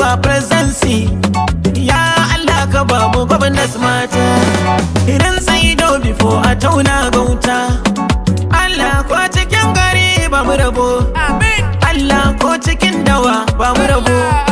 zuwa presidency. Ya Allah, ka ba mu gwamnati mata. Idan sai ido before a tauna gauta. Allah, ko cikin gari ba mu rabo. Amin. Allah, ko cikin dawa ba mu rabo.